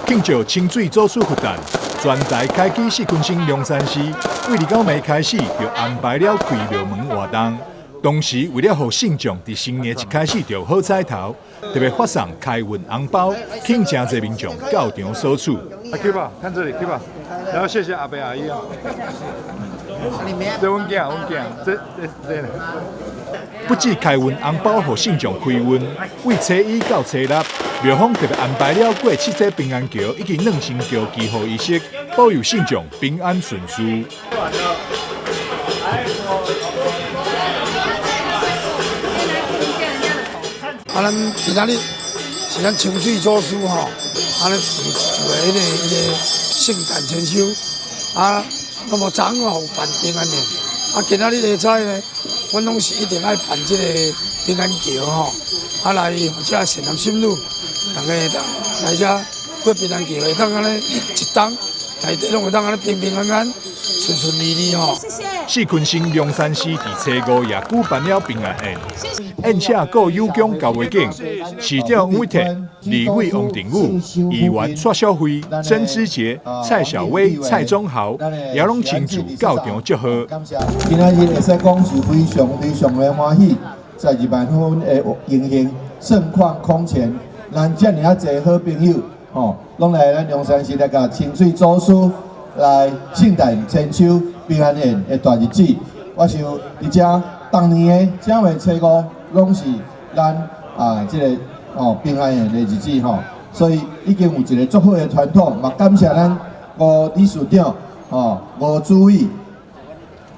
慶祝清水祖師佛誕，全台開基四坤星龍山寺，對29暝開始就安排了開廟門活動。同時，為了予信眾佇新年一開始就好彩頭，特別發送開運紅包，請誠濟民眾到場索取。阿 K 爸，看這裡，K 爸，然後謝謝阿伯阿姨啊。這阮囝，阮囝，這這這。不止開運紅包予信眾開運，對初一到初六，廟方特別安排了過七彩平安橋以及兩星橋祈福儀式，保佑信眾平安順遂。啊，咱今仔日是咱清水祖師吼，啊，咧做彼个彼个聖誕千秋，啊，那麼昨昏有辦平安宴，啊，今仔日下早呢，阮攏是一定愛辦這個平安橋吼，啊，來予遮善男信女，逐家會當來遮過平安橋，會當按呢一冬內底攏會當按呢平平安安、順順利利吼。四坤星龍山寺佇初五也舉辦了平安宴，宴請郭有強高維景、市長尹偉鐵、立委王定宇、議員蔡小慧、曾志杰、蔡小威、蔡宗豪，也攏親自到場祝賀。今仔日會使講是非常非常的歡喜，在二萬分的榮幸，盛況空前。咱遮爾啊濟好朋友，吼，攏來咱龍山寺來共清水祖師來聖誕千秋平安宴的大日子。我想佇遮逐年的正月初五，攏是咱啊這个哦平安宴的日子吼，所以已經有一个足好的傳統，嘛感謝咱吳理事長、吼吳主委，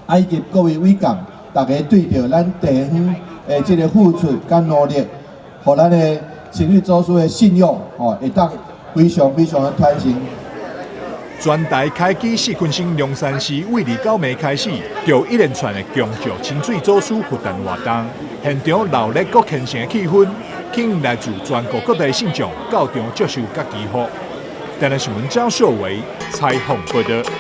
啊以及各位委幹，逐家對著咱地方的這个付出佮努力，予咱的清水祖師的信仰吼，會當非常非常的傳承。全台開基四坤星龍山寺對29暝開始，就一連串的恭祝清水祖師佛誕活動，現場熱鬧閣虔誠的氣氛，吸引來自全國各地信眾到場祝壽佮祈福。台南新聞張秀維採訪報導。